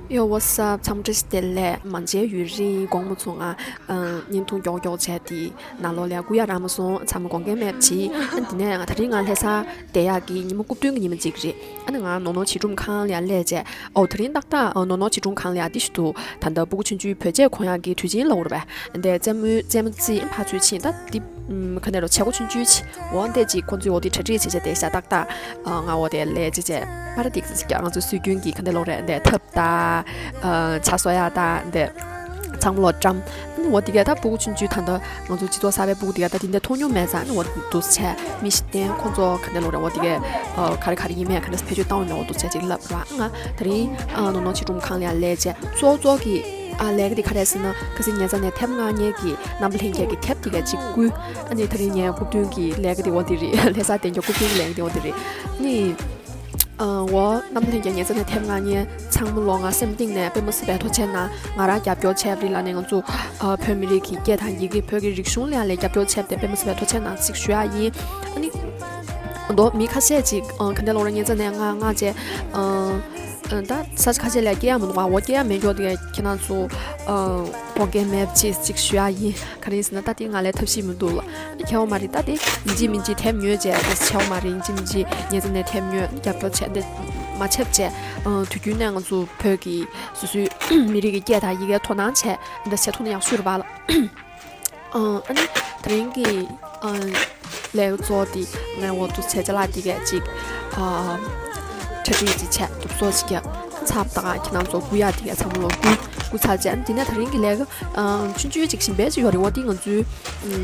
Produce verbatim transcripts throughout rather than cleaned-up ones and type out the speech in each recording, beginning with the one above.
Yo, what's up? ཚང་མ་བཀྲ་ཤིས་བདེ་ལེགས། མ་མཇལ་ཡུན་རིང་དགོངས་མ་ཚོམ། ང་ཨ་བརྙན་ཐུང་མགྱོགས་མགྱོགས་བྱས་དེ་ནང་ལོགས་ལ་སྒུག་ཡ་རག་མ་སོང་། ཚང་མ་དགོངས་འགལ་མེད་པ་བྱེད། ཨ་དེ་ནས་ང་དེ་རིང་ང་ལྷ་སར་བསྡད་ཡག་གི་ཉི་མ་རྐུབ་སྟོན་གྱི་ཉི་མ་གཅིག་རེད། ཨ་ནི་ང་ནོར་ནོར་བྱིས་སྒྲུང་ཁང་ལ་ཡར་སླེབས་བྱས། ཨོ་དེ་རིང་ཏག་ཏག་ཨ་ནོར་ནོར་བྱིས་སྒྲུང་ཁང་ལ་ཡར་དེ་ཞུ་དུས་ད་ལྟ་སྤུ་གུ་ཆུང་ཆུང་བོད་ཆས་གོན་ཡག་གི་དུས་ཆེན་ལོག་རེད་པས། འདི་རྩེད་མོའི་རྩེད་མོ་རྩེས་ཕར་ཚུར་ཕྱིན། ད་འདི་ཨམ་ག་འདྲ་རོ། བྱེད་སྒོ་ཆུང་ཆུང་བྱས། འོ་འདི་ཅིག་ཁོང་ཚོས་འོ་དེ་གྲ་སྒྲིག་བྱས་བྱས་བསྡད་ཤག་ཏག་ཏག་ཨ་ང་འོ་དེ་ལས་བྱས་བྱས་པ་ར་ཏིག་ཟེར་གྱི་ང་ཚོའི་སྲོལ་རྒྱུན་གྱི་ག་འདྲ་ལོག་རེད། འདི་ཐབ་ད་ཨ་ཇ་བཟོ་ཡག་ད་འདི་ཚང་མ་ལོག་བཀྲམ། ཨ་ནི་འོ་དེ་ག་ད་སྤུ་གུ་ཆུང་ཆུང་ད་ལྟ་ང་ཚོ་སྤྱི་ཚོགས་གསར་པའི་སྤུ་གུ་དེ་ག་ད་དེ་འདྲ་མཐོང་མྱོང་མེད་ཙང་། ཨ་ནི་འོ་འདུག་བྱས་མི་ཞིག་བསྟན། ཁོང་ཚོ་ག་འདྲ་ལོག་རེད། འོ་དེ་ག་ཨ་ག་རེ་ག་རེ་ཡིན་མིན་ག་འདྲ་བེད་སྤྱོད་བཏང་ཡོད་མེད་འོ་འདུག་བྱས་ཅིག་ལབ་ར། ང་དེ་རིང་ཨ་ནོར་ནོར་བྱིས་སྒྲུང་ཁང་ལ་ཡར་སླེབས་བྱས་གཙོ་གཙོ་གི་ཨ་ལས་ཀ་དེ་ག་རེ་ཟེར་ན། ཁ་སང་ཉེ་ཆར་ནས་ཐེངས་ལྔ་ཉེ་གི་རྣམ་པ་ལྷན་རྒྱས་ཀྱི་དེབ་དེ་ག་ཅིག་བསྐུར། ཨ་ནི་དེ་རིང་ངའི་རྐུབ་སྟོན་གྱི་ལས་ཀ་དེ་འོ་དེ་རེད། ལྷ་སར་བསྡད་མཁན་རྐུབ་སྟོན་གྱི་ལས་ཀ་དེ་འོ་དེ་རེད། ཨ་ནི་ཨ་འོ་རྣམ་པ་ལྷན་རྒྱས་ཉེ་ཆར་ནས་ཐེངས་ལྔ་ཉེ་ཚང་མ་ལོག་ང་སེམས་གཏིང་ནས་དཔེ་མི་སྲིད་པའི་ཐུགས་རྗེ་གནང་། ང་རང་རྒྱབ་སྐྱོར་བྱས་པ་རེད་ལབ་ནས། ང་ཚོ་ཨ་བོད་མི་རིགས་ཀྱི་སྐད་དང་ཡི་གེ་བོད་ཀྱི་རིག་གཞུང་ལ་ཡང་ལས་རྒྱབ་སྐྱོར་བྱས་པ་དེ་དཔེ་མི་སྲིད་པའི་ཐུགས་རྗེ་གནང་ཅིག་ཞུ་ཡག་ཡིན། ཨ་ནི་མདོ་མི་ཁ་ཤས་ཅིག་ཨ་ག་འདྲ་ལོག་ར་ཉེ་ཆར་ནས་ང་ང་བྱས་ཨ་ཨ་ད་ས་ཆ་ཁ་ཤས་ལ་སྐྱེལ་ཡག་མི་འདུག་ག་འོ་སྐྱེལ་ཡག་མེད་མཁན་དེ་ཁྱེད་རང་ཚོ་ཨ་དགོངས་འགལ་མེད་པ་བྱེད་ཅིག་ཞུ་ཡག་ཡིན། ག་རེ་ཡིན་ཟེར་ན་ད་དེ་ང་ལ་ཐབས་ཤེས་མི་འདུག་ལ། ཁྱད་པར་མ་རེད། ད་དེ་ཡིན་གཅིག་མིན་གཅིག་དེབ་ཉོས་བྱས་དེ་ཁྱད་པར་མ་རེད། ཡིན་གཅིག་མིན་གཅིག་ཉེ་ཆར་ནས་དེབ་ཉོས་རྒྱབ་སྐྱོར་བྱས་དེ་མ་བྱས་བྱས་ཨ་དུས་རྒྱུན་ནས་ང་ཚོ་བོད་ཀྱི་སོ་སོའི་མི་རིགས་ཀྱི་སྐད་དང་ཡི་གེ་དོ་སྣང་བྱས་འདི་བྱས་ཐུབ་ན་ཡག་ཤོས་རེད་པ་ལ། ཨ་ཨ་ནི་དེ་རིང་གི་ཨ་ལས་གཙོ་དེ་ངའི་འོ་འདུག་བྱས་ཅ་ལག་དེ་གས་ཅིག་ཨ་གྲ་སྒྲིག་ཅིག་བྱས། འདུག་སོ་ཅིག་གས་ཚབ་དང་ཁྱེད་རང་ཚོ་སྒུག་ཡག་དེ་གས་ཚང་མ་ལོག་སྒུག་སྒུག་ཚར་བྱས། དེ་ནས་དེ་རིང་གི་ལས་ཀ་ཨ་ཆུང་ཆུང་ཅིག་ཞིམ་པའི་ཅིག་ཡོད་རེད། འོ་དེ་ང་ཚོའི་ཨ་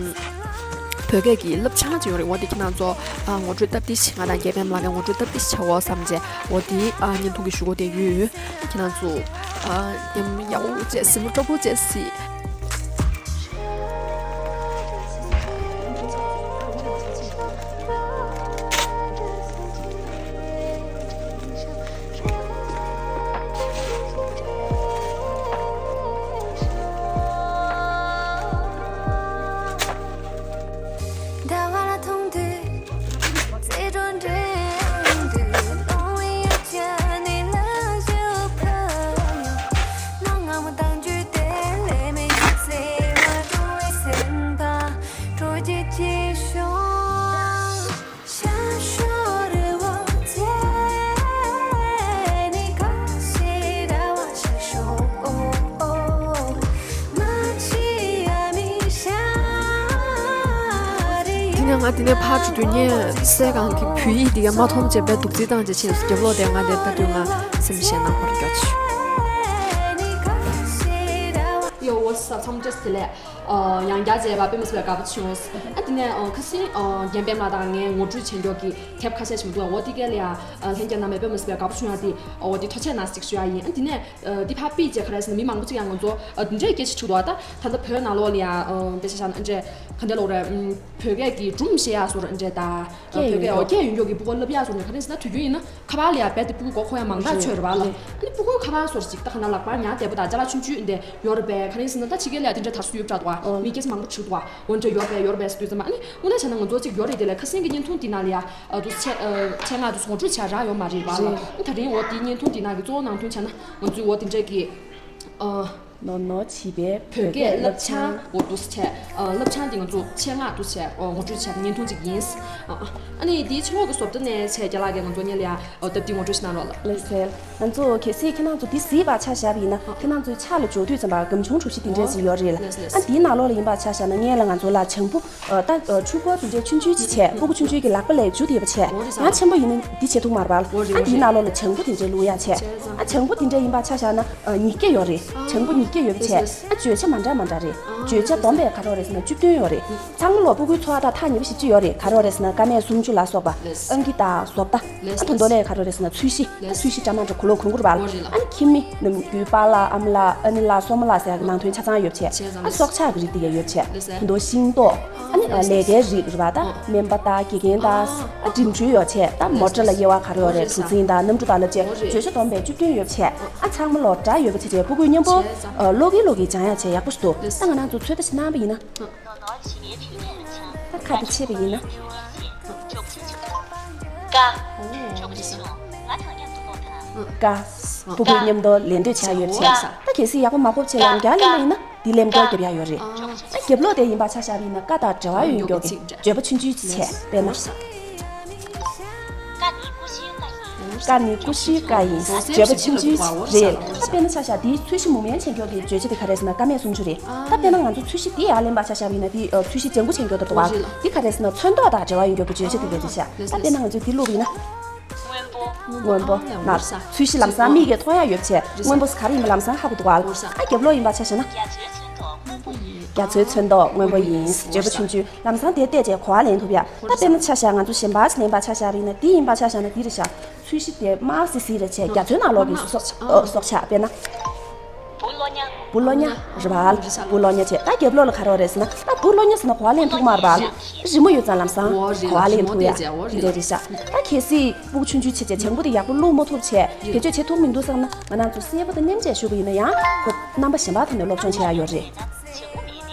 བོད་སྐད་ཀྱི་བསླབ་བྱ་ཅིག་ཡོད་རེད། འོ་དེ་ཁྱེད་རང་ཚོ་ཨ་ངོ་སྤྲོད་སྟབས་བདེ་ཞིག་ང་དང་རྒྱལ་ཕམ་ལགས་ཀྱིས་ངོ་སྤྲོད་སྟབས་བདེ་ཞིག་བྱའོ་བསམ་བྱས། འོ་དེ་ཨ་བརྙན་ཐུང་གི་ཞུ་སྒོ་དེ་ཡོད། ཁྱེད་རང་ཚོ་ཨ་ཉམས་ཡག་པོ་བྱས། གཟིགས་མོ་སྤྲོ་པོ་བྱས་སྲིད། དེ་ནས་ང་དེ་ནས་ཕར་འགྲོ་དུས་ངས་གསས་ཁང་གི་བོད་ཡིག་འདི་ག་མ་མཐོང་བྱས་པའི་སྡུག་རྩིས་བཏང་བྱས་ཕྱིན་སོང་། རྒྱབ་ལོགས་དེ་ང་དེ་ལྟ་དུས་ང་སེམས་ཞེད་སྣང་ཁོ་ར་སྐྱོ་ཆུ། ཡོ་ཝོ་སབ་ཚང་མ་བཀྲ་ཤིས་བདེ་ལེགས། ཨ་ཡང་བསྐྱར་མཇལ་བ་དཔེ་མི་སྲིད་པའི་དགའ་པོ་བྱུང་། ཨ་དེ་ནས་ཨ་ཁ་སང་ཨ་རྒན་པད་མ་དང་ངའི་ངོ་སྤྲོད་བྱེད་མགྱོགས་ཀྱི་དེབ་ཁ་ཤས་ཤིག་འདུག་འོ་དེ་གས་ལ་ཡང་ཨ་ལྷན་རྒྱས་རྣམ་པས་དཔེ་མི་སྲིད་པའི་དགའ་པོ་བྱུང་ཡ་དེ་འོ་དེ་ཐུགས་རྗེ་གནང་ཞིག་ཞུ་ཡ་ཡིན། ཨ་དེ་ནས་ཨ་དེ་ཕར་ཕུད་བྱས་ག་རེ་ཟེར་ན་མི་མང་པོ་ཅིག་ཡང་ང་ཚོ་ཨ་དེ་འདྲའི་སྐད་ཆ་དྲིས་འདུག་ཨ་ད་ད་ལྟ་བོད་ནང་ལོགས་ལ་ཡང་ཨ་དཔེ་ཆ་བཞག་ན་ཨ་འདྲས་ག་འདྲས་ལོག་རེད། ཨ་བོད་སྐད་ཀྱི་སྒྲུང་བཤད་ཡ་སོགས་ཨ་འདྲས་ད་ཨ་སྐད་བོད་སྐད་ཡོད་ཨོ་སྐད་ཡོད་མགྱོགས་ཀྱི་སྤུ་གུ་བསླབ་ཡ་སོགས་ནས་ག་རེ་ཟེར་ན་དུས་རྒྱུན་ཡིན་ན་ཁ་པར་ལ་ཡང་རྦད་དེ་སྤུ་གུ་མགོ་འཁོར་ཡ་མང་དྲགས་ཆགས་ཡོད་རེད་པ་ལ། རེད། ཨ་ནི་སྤུ་གུ་ཁ་པར་སོགས་ཅིག་ད་ག་ན་ལག་པར་ཉར་བསྡད་པ་དང་ཅ་ལག་ཆུང་ཆུང་འདི་ཡོད་རེད་པས། ག་རེ་ཟེར་ན་ད་ཕྱི་རྒྱལ་ལ་ཡང་དེ་འདྲ་དར་སྲོལ་ཡོད་པ་འདྲ་འདུག་ཨ། ཨོ། མི་སྐད་ཆ་མང་པོ་དྲིས་འདུག་ཨ། འོ་འདྲ་ཡོད་རེད་པས་ཡོད་རེད་པས་ཟེར་དུས་ཙམ་པ་ཨ་ནི་དངོས་གནས་བྱས་ན་ང་ཚོ་ཅིག་ཡོད་རེད། དེ་ལས་ཁ་སང་གི་བརྙན་ཐུང་འདི་ནང་ལ་ཡང་ཨ་འདུག་སེ་ཨ་ཆེད་མངགས་འདུག་སེ་ངོ་སྤྲོད་བྱས་རག་ཡོད་མ་རེད་པ་ལ། རེད། ཨ་ད་རིང་འོ་དེ་བརྙན་ཐུང་འདི་ནང་གི་གཙོ་བོ་ནང་དོན་བྱས་ན་ང་ཚོའི་འོ་དེ་འདྲ་གི་ཨ། ནོར་ནོར་བྱིས་པའི་བོད་སྐད་བསླབ་བྱ་འོ་འདུག་སེ་བྱས་ཨ་བསླབ་བྱ་འདི་ང་ཚོ་ཆེད་མངགས་འདུག་སེ་བྱས་ཨ་ངོ་སྤྲོད་བྱས་པའི་བརྙན་ཐུང་ཅིག་ཡིན། ཨ་ཨ་ནི་དེའི་ཕྱི་ལོགས་ཀྱི་བཟོ་ལྟ་ནས་བྱས་རྒན་ལགས་ཀྱིས་ང་ཚོ་སྔོན་ལ་ཡང་ཨ་སྟབས་བདེ་ངོ་སྤྲོད་ཞིག་གནང་རོགས་ལ། ལགས་སེ། ང་ཚོ་གལ་སྲིད་ཁྱེད་རང་ཚོ་འདི་གཟིགས་པ་ཆ་བཞག་པ་ཡིན་ན་ཁྱེད་རང་ཚོའི་ཕྱག་ལ་འཇོག་དུས་ཙམ་པ་སྒམ་ཆུང་གྲུ་བཞི་དེ་འདྲས་ཅིག་ཡོད་རེད་ལ། ལགས་སེ་ལགས་སེ། ཨ་འདིའི་ནང་ལོགས་ལ་ཡིན་པ་ཆ་བཞག་ན་སྔོན་ལ་ང་ཚོ་ལ་བྱང་བུ་ཨ་ད་ཨ་ཕྲུ་གུ་དེ་འདྲས་ཆུང་ཆུང་ཅིག་བྱས་ཨ་ཕྲུ་གུ་ཆུང་ཆུང་གི་ལག་པ་ལ་འཇུ་བསྡད་པ་བྱས། འོ་རེད་ས། ཡང་ཆེན་པོ་ཡིན་ན་འདི་བྱེད་ཐུབ་མ་རེད་པ་ལ། འོ་རེད་ཨ་འོ་འདིའི་རེད། ནང་ལོགས་ལ་བྱང་བུ་དེ་འདྲས་བླུག་ཡ་བྱས། བྱས་ཙང་། ཨ་བྱང་བུ་དེ་འདྲས་ཡིན་པ་ཆ་བཞག་ན་ཨ་ཉིས་བརྒྱ་ཡོད་རེད། ཨ་བྱང་བུ་ཉིས་བརྒྱ་ཡོད་པ་བྱས། ལགས་སེ། ཨ་བརྗོད་བྱ་བསྡོམས་པས་ག་རེ་རེད་ཟེར་ན་བཅུ་བདུན་ཡོད་རེད། ཚང་མ་ལོག་ཕྲུ་གུའི་འཚོ་བ་དང་ཐག་ཉེ་པོ་ཞེ་གཅིག་ཡོད་རེད། ག་རེ་རེད་ཟེར་ན་ཀ་མད་སུམ་ཅུ་ལ་སོགས་པ། ལགས་སེ། ཨང་ཀི་དང་བཟོ་ལྟ། ལགས་སེ། ཨ་ད་མདོ་ལས་ག་རེ་རེད་ཟེར་ན་ཚོས་གཞི། ལགས་སེ། ཚོས་གཞི་འདྲ་མ་འདྲ་གོ་ལོག་གོན་དགོས་རེད་པ་ལ། འོ་རེད་ལ། ཨ་ནི་ཁྱིམ་མི་ནམ་རྒྱུན་པཱ་ལགས་ཨ་མ་ལགས་ཨ་ནེ་ལགས་སྲས་མོ་ལགས་ཟེར་ཡག་གི་ནང་དོན་ཆ་ཚང་ཡོད་པ་བྱས། བྱས་ཙང་། ཨ་སྲོག་ཆགས་ཀྱི་རིགས་དེ་གས་ཡོད་པ་བྱས། ལགས་སེ། ད་དུང་ཤིང་ཏོག་ཨ་ནི་ལས་ཀའི་རིགས་རེད་པ་ད། ཨ་སྨན་པ་དང་དགེ་རྒན་དང་། ཨ་ཨ་འགྲིམ་འགྲུལ་ཡོད་པ་བྱས། ད་མོ་ཊ་ལ་དབྱེ་བ་ག་རེ་ཡོད་རེད། གྲུ་གཟིངས་དང་གནམ་གྲུ་དང་ལབ་བྱས། འོ་རེད། བརྗོད་བྱ་བསྡོམས་པས་བཅུ་བདུན་ཡོད་པ་བྱས། ཨ་ཚང་མ་ལོག་སྒྲ་ཡོད་པ་བྱས་བྱས་ཕྲུ་གུས་སྙན་པོ་བྱས་ཙང་། ཨ་ཀློག་གིན་ཀློག་གིན་སྦྱང་ཡག་བྱས་ཡག་པོ་ཞིག་འདུག་ལགས་སེ། ད་ང་རང་ཚོ་ཚོད་ལྟ་ཞིག་གནང་པ་ཡིན་ན། ད་ཁ་དེ་ཕྱེ་བ་ཡིན་ན། ཀ། ཀ། ཕྲུ་གུའི་མཉམ་དུ་ལད་ཟློས་བྱ་ཡོད་བྱས། ད་གལ་སྲིད་ཡག་པོ་མ་གོ་བྱས་ཡང་བསྐྱར་ལེན་པ་ཡིན་ན་འདི་ལན་བསྐྱར་རྒྱབ་ཡག་ཡོད་རེད། ཨ་རྒྱབ་ལོགས་དེ་ཡིན་པ་ཆ་བཞག་པ་ཡིན་ན་ཀ་དང་འབྲེལ་བ་ཡོད་མགྱོགས་ཀྱི་བརྗོད་པ་ཆུང་ཆུང་བྱས་དཔེར་ན། ཀ་ནི་ཀུ་ཤུའི་ཀ་ཡིན། བརྗོད་པ་ཆུང་ཆུང་རེད། ད་དཔེར་ན་ཆ་བཞག་འདིའི་ཚོས་གཞི་མུ་མེན་བྱེད་མགྱོགས་ཀྱི་བརྗོད་བྱ་དེ་ག་རེ་ཟེར་ན་ཀ་མེད་གསུང་ཆོས་རེད། ད་དཔེར་ན་ང་ཚོ་ཚོས་གཞི་འདི་ཡར་ལེན་པ་ཆ་བཞག་པ་ཡིན་ན་འདི་ཚོས་གཞི་ལྗང་གུ་བྱེད་མགྱོགས་དེ་འདུག་བ། འདི་ག་རེ་ཟེར་ན་ཚོན་མདོག་དང་འབྲེལ་བ་ཡོད་མགྱོགས་ཀྱི་བརྗོད་བྱ་དེ་རེད་ཤག་ད་དཔེར་ན་ང་ཚོས་འདི་བླུགས་པ་ཡིན་ན། སྔོན་པོ། ན། ཚོས་གཞི་ལམ་སང་མིག་གིས་མཐོང་ཡག་ཡོད་བྱས་སྔོན་པོ་ག་རེ་ཡིན་པ་ལམ་སང་ཧ་གོ་འདུག་ག་ཨ་རྒྱབ་ལོགས་ཡིན་པ་ཆ་བཞག་ན། རྒྱ་མཚོའི་ཚོན་མདོག་སྔོན་པོ་ཡིན། བརྗོད་པ་ཆུང་ཆུང་ལམ་སང་དེ་བལྟས་བྱས་གོ་བ་ལེན་ཐུབ་ཡག་ད་དཔེར་ན་ཆ་བཞག་ང་ཚོ་གཞན་པ་ཞིག་ལེན་པ་ཆ་བཞག་པ་ཡིན་ན་འདི་ཡིན་པ་ཆ་བཞག་ན་འདི་རེད་ཤག་ཚོས་གཞི་དེ་དམར་སི་སི་རེད་བྱས་རྒྱ་མཚོའི་ནང་ལོགས་ཀྱི་སྲོག་ཆགས་ཨ་སྲོག་ཆགས་དཔེར་ན། བུ་ལོ་ཉ་རེད་བ། བུ་ལོ་ཉ་བྱས་ད་རྒྱབ་ལོགས་ལ་ག་རེ་རེད་ཟེར་ན་ད་བུ་ལོ་ཉ་ཟེར་ན་གོ་བ་ལེན་ཐུབ་མ་རེད་བ། རི་མོ་ཡོད་ཙང་ལམ་སང་གོ་བ་ལེན་ཐུབ་ཡག་འདི་འདྲ་རེད་ཤག་ད་གལ་སྲིད་སྤུ་གུ་ཆུང་ཆུང་བྱས་བྱས་ལྗང་གུ་དེ་ཡག་པོ་བླུགས་མ་ཐུབ་བྱས་བེད་སྤྱོད་བྱེད་ཐུབ་མི་འདུག་བསམ་ན་ང་རང་ཚོ་གསལ་པོ་དང་མཉམ་བྱས་ཞུ་གི་ཡིན་ན་ཡང་ཁོ་རྣམ་པ་གཞན་པ་ཐོག་ནས་སློབ་སྦྱོང་བྱེད་ཡག་ཡོད་རེད།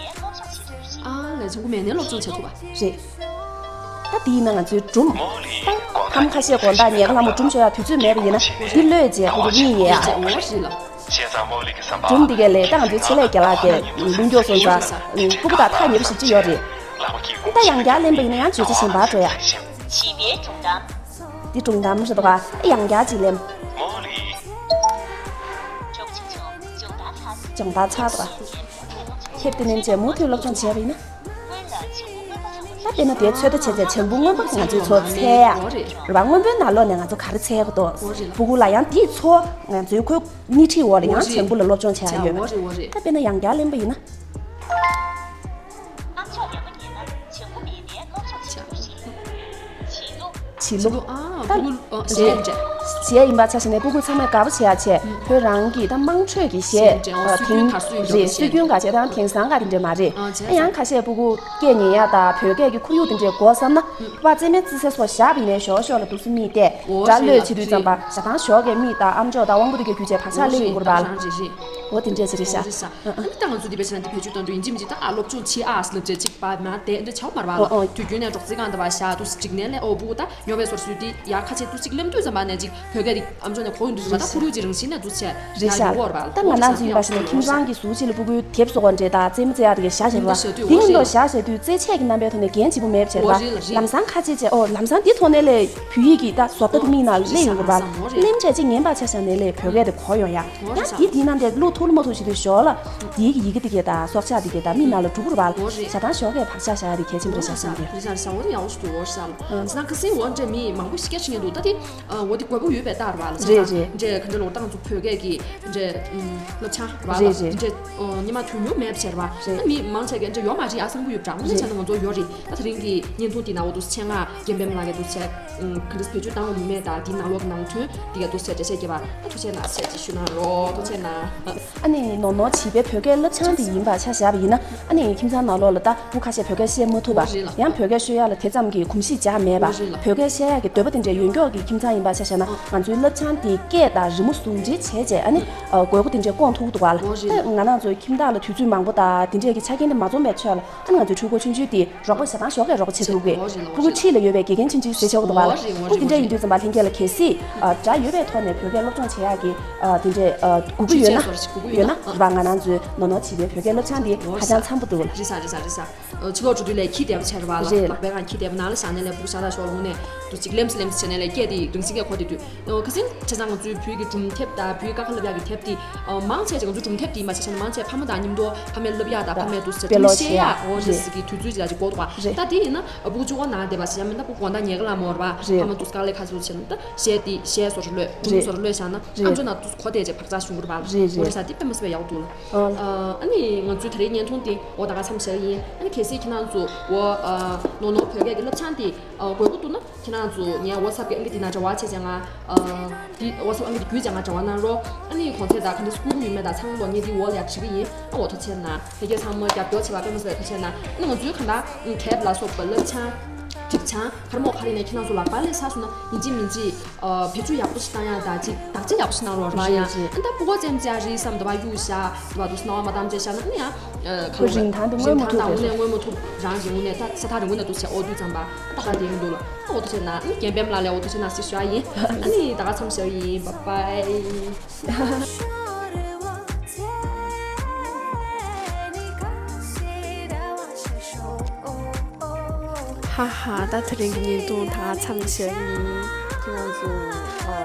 ཨ་ལས་ལྗང་གུ་མེད་ནའི་སློབ་སྦྱོང་བྱེད་ཐུབ་པ། རེད། ད་དེ་ཡིན་ན་ང་ཚོའི་སྒྲུང་། ད་ཁམས་ཁ་ཤས་དགོང་དག་ཉལ་ཁ་ལ་མོ་སྒྲུང་ཤོད་ཡག་དུས་ཚོད་མེད་པ་ཡིན་ན་འདི་ཀློག་བྱས་ཁོ་ཚོ་གཉིད་ཉལ་ཡག་སྒྲུང་འདི་གའི་ལས་ད་ང་ཚོའི་ཆེད་ལས་རྒན་ལགས་ཀྱིས་ལུང་སྐྱོར་སོང་ཙང་སྤུ་གུ་དང་ཐག་ཉེ་པོ་ཞིག་ཅི་ཡོད་རེད། ད་ཡང་བསྐྱར་ལེན་པ་ཡིན་ན་ཡང་བརྗོད་བྱ་གཞན་པར་འགྲོ་ཡག་འདི་སྒྲུང་གཏམ་རེད་འདུག་ག་ཡང་བསྐྱར་ཅིག་ལེན། སྦྱོང་བརྡར་ཚར་འདུག་ག་ཁྱེད་དེ་ནས་རྗེས་མུ་མཐུད་སློབ་སྦྱོང་བྱས་པ་ཡིན་ན། ད་དཔེར་ན་དེའི་ཚོད་ལྟ་བྱས་ཚེ་ལྗང་གུ་སྔོན་པོ་ང་ཚོའི་ཚོ་འཚལ་ཡག་རེད་བ། སྔོན་པོའི་ནང་ལོགས་ནས་ང་ཚོ་ག་རེ་འཚལ་གི་འདུག་སྤུ་གུ་ལ་ཡང་དེའི་ཚོ་ང་ཚོའི་ཁོའི་སྣེ་ཁྲིད་འོག་ལ་ཡང་ལྗང་གུ་ལ་སློབ་སྦྱོང་བྱེད་ཡག་ཡོད་པ། ད་དཔེར་ན་ཡང་བསྐྱར་ལེན་པ་ཡིན་ན། བྱིས་གླུ། ད་ལུ་ཨ་ད་ལུ་ཨ་གཞས་རེད། གཞས་ཡིན་པ་ཆ་བཞག་ནས་སྤུ་གུ་ཚང་མས་དགའ་པོ་བྱེད་ཡག་བྱས་བོད་རང་གི་ད་དམངས་ཁྲོད་ཀྱི་གཞས་གཞས་རེད། ཨ་སྲོལ་རྒྱུན་ག་རེ་སྲོལ་རྒྱུན་ག་བྱས་ད་དེང་སང་ག་དེ་འདྲས་མ་རེད། ཨ་ཡང་ཁ་ཤས་སྤུ་གུ་སྐད་ཉན་ཡག་ད་བོད་སྐད་ཀྱི་ཁོར་ཡུག་དེ་འདྲས་དགོས་བསམ་ན་པ་རྩེད་མོའི་རྩེད་ས་སོགས་བཞག་པ་ཡིན་ནའི་ཞོག་ཞོག་ལ་འདུག་སེ་མིག་བལྟས་སྒྲ་ལོས་བྱེད་དུས་ཙམ་པ་ཞག་དང་ཞོགས་ཀས་མིག་ད་ཨམ་ཅོག་ད་དབང་པོ་དེ་གའི་བརྒྱུད་བྱས་བག་ཆགས་སླེབས་ཡོང་གི་རེད་པ། འོ་དེ་འདྲས་ཅིག་རེད་ཤག་ཨ་ནི་ད་ང་ཚོ་འདི་བས་བྱས་ན་འདི་བེད་སྤྱོད་གཏོང་དུས་ཡིན་གཅིག་མིན་གཅིག་ད་ཨ་སློབ་སྦྱོང་བྱེད་ཨ་ཟེར་ལབ་བྱས་གཅིག་པ་མ་དེ་འདྲ་བྱ་བ་མ་རེད་པ་ལ། ཨོ་ཨོ། དུས་རྒྱུན་ནས་རོགས་རྩེད་ཁང་དུ་བ་བཞག་འདུག་སེ་འགྲིག་ནས་ལས་ཨོ་སྤུ་གུ་ད་ཉོ་བའི་སོར་སུའི་དེ་ཡར་ཁ་ཆེ་འདུག་སེ་ལེམ་དུས་ཙམ་པ་ནས་ཅིག་བོད་སྐད་དེ་ཨམ་ཅོག་ནས་གོ་ཡོང་དུས་ཙམ་པ་ད་ཁོར་ཡུག་ཅིག་རང་བཞིན་ནས་འདུག་སེ་རེད་ཤག་ཡོང་གི་ཡོད་རེད་པ་ལ། ད་ང་རང་ཚོ་ཡིན་པ་ཞིག་ན་ཁྱིམ་ཚང་གི་ཟུར་གཅིག་ལ་སྤུ་གུའི་དེབ་བཟོ་བ་འདྲས་དང་རྩེད་མོ་རྩེ་ཡག་དེ་གའི་བཞག་བཞག་པ་དེ་ཡིན་ལོ་བཞག་བཞག་དུས་རྩེད་ཆས་ཀྱི་རྣམ་པའི་ཐོག་ནས་འགན་ལྗིད་པོ་མེད་པ་བྱས་པ་ལམ་སང་ཁ་ཆེ་ཆེ་ཨོ་ལམ་སང་དེ་ཐོག་ནས་ལས་བོད་ཡིག་གི་ད་བཟོ་ལྟ་དེ་མིག་ནང་སླེབས་ཡོང་གི་རེད་པ་ལ། ལེམ་བྱས་ཅིག་ཉན་པ་ཆ་བཞག་ནས་ལས་བོད་སྐད་དེ་གོ་ཡོང་ཡག་ཡང་དེའི་དེའི་ནང་དེ་བླུག་ཐུབ་ལ་མ་ཐུབ་བྱེད་དུས་ཞོར་ལ་དེའི་གི་ཡི་གེ་དེ་གའི་དང་སྲོག་ཆགས་དེ་གའི་དང་མིག་ནང་ལ་འགྲོ་གི་རེད་པ་ལ། འོ་རེད། ཞག་དང་ཞོགས་ཀས་བག་ཆགས་བཞག་ཡག་དེ་གལ་ཆེན་པོ་རེད་ཤག་བསམ་གི། རེད་ཤག་རེད་ཤག་འོ་རེད། ཡག་པོ་ཞིག་འདུག་འོ་རེད་ཤག་ལ། ཟེར་ན་ཁ་སང་འོ་འདྲ་མི་མང་པོ་ཞིག་སྐད་ཆ་ཉན་འདུག་ད་དེ་འོ་དེ་དགོས་པ་ཡོད་པའི་རྟགས་རེད་པ་ལ། རེད་རེད། འདྲ་ག་འདྲ་ལོ་ད་ང་ཚོ་བོད་སྐད་ཀྱི་འདྲ་སློབ་སྦྱོང་རེད་པ་ལ། རེད་རེད། འདྲ་སྔོན་མ་དུས་མྱོང་མེད་པ་བྱས་རེད་པ། རེད། ད་མི་མང་ཆེ་གས་འདྲ་ཡོད་མ་རེད་ཨ་བསམ་གི་ཡོད་པ་འདྲ། འོ་འདྲ་བྱས་ན་ང་ཚོ་ཡོད་རེད། ད་དེ་རིང་གི་བརྙན་ཐུང་འདི་ནང་འོ་འདུག་སེ་ཆེད་མངགས་རྒན་པད་མ་ལགས་ཀྱིས་འདུག་སེ་ག་འདྲ་བེད་སྤྱོད་བཏང་དགོས་ཡོད་མེད་དང་དེའི་ནང་ལོགས་ཀྱི་ནང་དོན་འདི་ག་འདུག་སེ་འགྲེལ་བཤད་བརྒྱབ་པ་ད་ཐུགས་རྗེ་གནང་ཞེས་ཅིག་ཞུ་གནང་རོགས། ཐུགས་རྗེ་གནང་། ཨ་ནི་ནོར་ནོར་བྱིས་པའི་བོད་སྐད་སློབ་སྦྱོང་འདི་ཡིན་པ་ཆ་བཞག་པ་ཡིན་ན་ཨ་ནི་ཁྱིམ་ཚང་ནང་ལོགས་ལ་ད་སྤུ་གུ་ཁ་ཤས་བོད་སྐད་བཤད་མ་ཐུབ་པ། ཡང་བོད་སྐད་ཤོད་ཡག་ལ་དེ་ཙམ་གྱི་གོམས་གཤིས་འཇགས་མེད་པ། བོད་སྐད་བཤད་ཡག་གི་འདོད་པ་དེ་འདྲ་ཡོད་མགྱོགས་ཀྱི་ཁྱིམ་ཚང་ཡིན་པ་ཆ་བཞག་ན་ང་ཚོའི་སློབ་སྦྱོང་འདི་སྐད་དང་རི་མོ་ཟུང་འབྲེལ་བྱས་རྗེས་ཨ་ནི་དགོས་མཁོ་དེ་འདྲ་སྐོང་ཐུབ་འདུག་པ་ལ། ད་ང་རང་ཚོའི་ཁྱིམ་བདག་ལ་དུས་ཚོད་མང་པོ་དང་དེ་འདྲས་ཀྱི་ཆ་རྐྱེན་དེ་མ་འཛོམས་པའི་ཁྲོད་ལ། ཨ་ནི་ང་ཚོའི་ཕྲུ་གུ་ཆུང་ཆུང་དེ་རོགས་པ་ཞེ་སྡང་ཞོགས་ཀས་རོགས་པ་བྱེད་ཐུབ་དགོས། ཕྲུ་གུ་འཁྲིས་ལ་ཡོད་པའི་དགེ་རྒན་ཆུང་ཆུང་ཞེ་ཆེ་བ་འདུག་པ་ལ། ཨ་དེ་འདྲ་ཡིན་དུས་ཙམ་པ་ལྷན་རྒྱས་ལ་གལ་སྲིད་སྒྲ་ཡོད་པའི་ཐོག་ནས་བོད་སྐད་སློབ་སྦྱོང་བྱེད་ཡག་གི་དེ་འདྲའི་སྒུག་པ་ཡོད་ན་ཡོད་ན་རེད་པ། ང་རང་ཚོའི་ནོར་ནོར་བྱིས་པའི་བོད་སྐད་སློབ་སྦྱོང་འདི་ཧ་ཅང་འཚམ་པོ་འདུག་ལ། རེད་ཤག་རེད་ཤག་རེད་ཤག་ཕྱི་ལོགས་འགྲོ་དུས་ལས་ཁྱི་བསྡད་པ་བྱས་རེད་པ་ལ། ལག་པའི་སྒང་ཁྱི་བསྡད་པ་ནང་ལ་བཞག་ནས་ལས་སྤུ་གུ་ཤ་སྟག་ཞོགས་ལ་འོང་ནས་དུ་ཅིག་ལེམ་སེ་ལེམ་སེ་བྱས་ནས་ལས་སྐད་དེ་རིང་སིང་སྐད་གོ་བསྡད་དུས། ཨོ་ཁ་སང་ཁ་སང་ང་ཚོའི་བོད་ཀྱི་སྒྲུང་དེབ་དང་བོད་ཀྱི་ཀ་ཁ་བསླབ་ཡག་གི་དེབ་དེ་ཨོ་མང་ཆེ་ཅིག་ང་ཚོའི་སྒྲུང་དེབ་དེ་མ་ཆ་ཆ་ན་མང་ཆེ་ཕ་མ་དང་མཉམ་དུ་ཕ་མས་བསླབ་ཡག་དང་ཕ་མས་འདུག་ཟེར་དཔེ་ཀློག་བཤད་ཡག་ཨོ་རེད་ཟེར་གི་དུས་ཚོད་ཅིག་ལ་ཅིག་འགོར་འདུག་པ། རེད། ད་དེ་ཡིན་ན་ཨ་སྤུ་གུ་གཅིག་པོ་ནང་བསྡད་པ་ཟེར་ཡག་མིན་ད་སྤུ་གུ་དགོང་དག་ཉལ་གི་ལ་མོ་རེད་པ། རེད། ཕ་མ་འདུག་དཀའ་ལས་ཁག་སོ་བྱས་ན་ད་གཞས་དེ་གཞས་བཟོ་འདྲ་གློད་སྒྲུང་བཟོ་འདྲ་གློད་བཞག་ན་རེད། ཨམ་ཅོག་ནང་དུ་གོ་བསྡད་བྱས་བག་ཆགས་ཞུ་གི་རེད་པ། རེད་རེད། འོ་རེད་ཤག་དེ་དཔེ་མ་སྲིད་པའི་ཡག་པོ་འདུག་ལ། ཨ་ནི་ང་ཚོའི་ད་རེས་བརྙན་ཐུང་དེ་འོ་ད་ག་མཚམས་བཞག་གི་ཡིན། ཨ་ནི་གལ་སྲིད་ཁྱེད་རང་ཚོ་འོ་ནོར་ནོར་བོད་སྐད་ཀྱི་བསླབ་སྦྱོང་དེ་དགོས་མཁོ་འདུག་ན། ཁྱེད་རང་ཚོ་ངའི་ཝ་ཚབ་ཀྱི་ཨང་ཀི་འདི་ནང་འབྲེལ་བ་བྱས་བྱས་ང་ཨ་འདི་ཝ་ཚབ་ཨང་ཀི་འདི་བརྒྱུད་བྱས་ང་འབྲེལ་བ་གནང་རོགས། ཨ་ནི་གོང་ཚད་དང་ག་འདྲ་སེ་བསྐུར་གྱི་ཡོད་མེད་དང་ཚང་མ་གློག་བརྙན་འདི་འོག་ལ་ཡར་བྲིས་ཀྱི་ཡིན། ཨ་འོ་ཐུགས་རྗེ་གནང་། ལྷན་རྒྱས་ཚང་མ་རྒྱབ་སྐྱོར་བྱས་པ་དཔེ་མ་སྲིད་པའི་ཐུགས་རྗེ་གནང་། ཨ་ནི་ང་ཚོའི་གང་ལྟར་དེབ་ལ་སོགས་པ་བསླབ་སྦྱོང་ ཅིག་བྱང་ཁར་མོ་ཁ་རི་ནས་ཁྱེད་རང་ཚོ་ལག་པ་ལས་ས་སུ་ན་ཡིན་གཅིག་མིན་གཅིག་བེད་སྤྱོད་ཡག་པོ་ཞིག་བཏང་ཡ་ད་ཅིག་བདག་གཅེས་ཡག་པོ་ཞིག་གནང་རོགས་ར་ཡ། ཨ་ད་ཕྲུ་གུ་ཙམ་ཅིག་ཨ་རི་བསམ་འདུག་བ་གཡུག་བཞག་འདུག་བ་འདུག་སྣང་བ་མ་བཏང་བྱས་བཞག་ན་ཨ་ནི་ཡང་ཁ་ལོ་རིན་ཐང་དུ་རིན་ཐང་དང་དངོས་གནས་དངོས་མོ་ཐུབ་རང་གི་དངོས་གནས་ད་ས་ཐག་རིང་པོ་ན་འདུག་བྱས་ཨོ་དུས་ཙམ་པ་ད་ག་དེ་ཡིན་འདུག་ལ་ཨོ་དུ་བྱས་ན་ཨ་ནི་རྒན་པད་མ་ལགས་ལས་ཨོ་དུ་བྱས་ན་སྲིད་ཞུ་ཡ་ཡིན། ཨ་ནི་ད་ག་མཚམས་བཞག་ཡིན། བཱའི་བཱའི། ཧ་ཧ། ད་དེ་རིང་གི་བརྙན་ཐུང་ད་མཚམས་བཞག་ཡིན། ཁྱེད་རང་ཚོ་ཨ་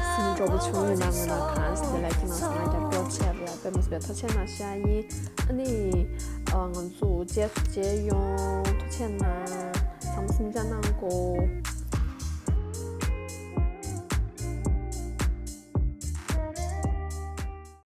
སེམས་སྤྲོ་པོ་བྱུང་ཡོད་ན་མེད་ན་གང་ཟེར་ལ་ཁྱེད་རང་ཚོ་ང་རྒྱབ་སྐྱོར་བྱས་པ་ཡ་དཔེ་མི་སྲིད་པའི་ཐུགས་རྗེ་གནང་ཞུ་ཡ་ཡིན། ཨ་ནི་ཨ་ང་ཚོ་རྗེས་སུ་མཇལ་ཡོང་། ཐུགས་རྗེ་གནང་། ཚང་མ་གསན་རྒྱ་གནང་གོ།